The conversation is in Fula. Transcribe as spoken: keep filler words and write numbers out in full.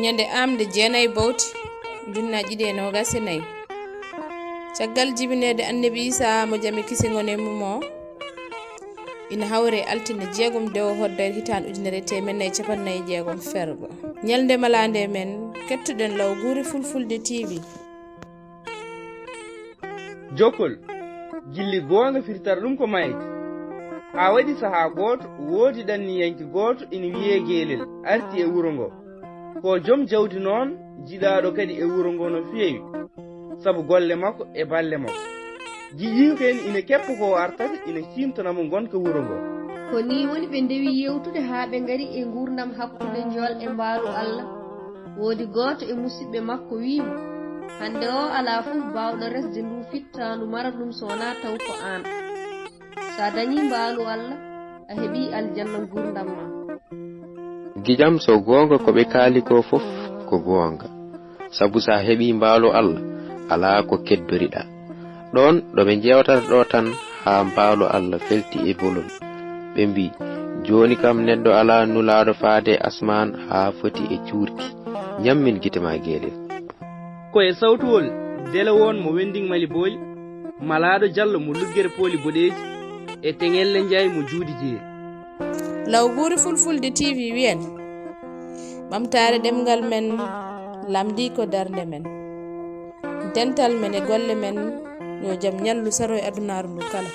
Ñande aamde jeenayi bowte, ujunnaaji ɗiɗi e noogas e nayi. Caggal jibineede Annabi Iisaa mo jam e kisal won e mum o, ina hawre altine jeegom dewo hoddere hitaande ujunere e teemedde nayi e capanɗe nayi e jeegom fergo. Ñalnde malaande men, kettuɗen law guure Fulfulde T V. Jokkol, gilli goonga firtata ɗum ko mayde. Haa waɗi sahaa gooto, woodi ɗanniyanke gooto ina wiyee Geelel, arti e wuro ngo. Ko joom jawdi noon, jiɗaaɗo kadi e wuro ngo no feewi, sabu golle makko e balle makko. Giƴiiko en ina keppa ko o artata, ina ciimtana mo ngonka wuro ngo. Ko nii woni ɓe ndewi yewtude haa ɓe ngari e nguurndam hakkunde njool e mbaalu Alla. Woodi gooto e musiɓɓe makko wii mo, hannde o alaa fof baawɗo resde nduu fittaandu mara ɗum so wonaa taw ko aan. So a dañii mbaalu Alla, a heɓii aljanna nguurndam maa. Giƴam, so goonga ko ɓe kaali ko fof ko goonga, sabu so a heɓii mbaalu Alla, alaa ko keddoriɗaa. Ɗoon ɗo ɓe njeewtata ɗoo tan haa mbaalu Alla felti e bolol. Ɓe mbii, jooni kam neɗɗo alaa nulaaɗo faade e asmaan haa foti e cuurki. Ñammin gite maa Geelel. Ko e sawtuwol Delewoon mo Wending Mali Booli, Malaaɗo Jallo mo Luggere Pooli Boɗeeji, e Teŋelle Njaay mo Juudi Jeeri. Law guure Fulfulde T V wiyan, ɓamtaare ɗemngal men, lamndii ko darnde men. Dental men e golle men, yo jam ñallu saro e adunaaru ndu kala.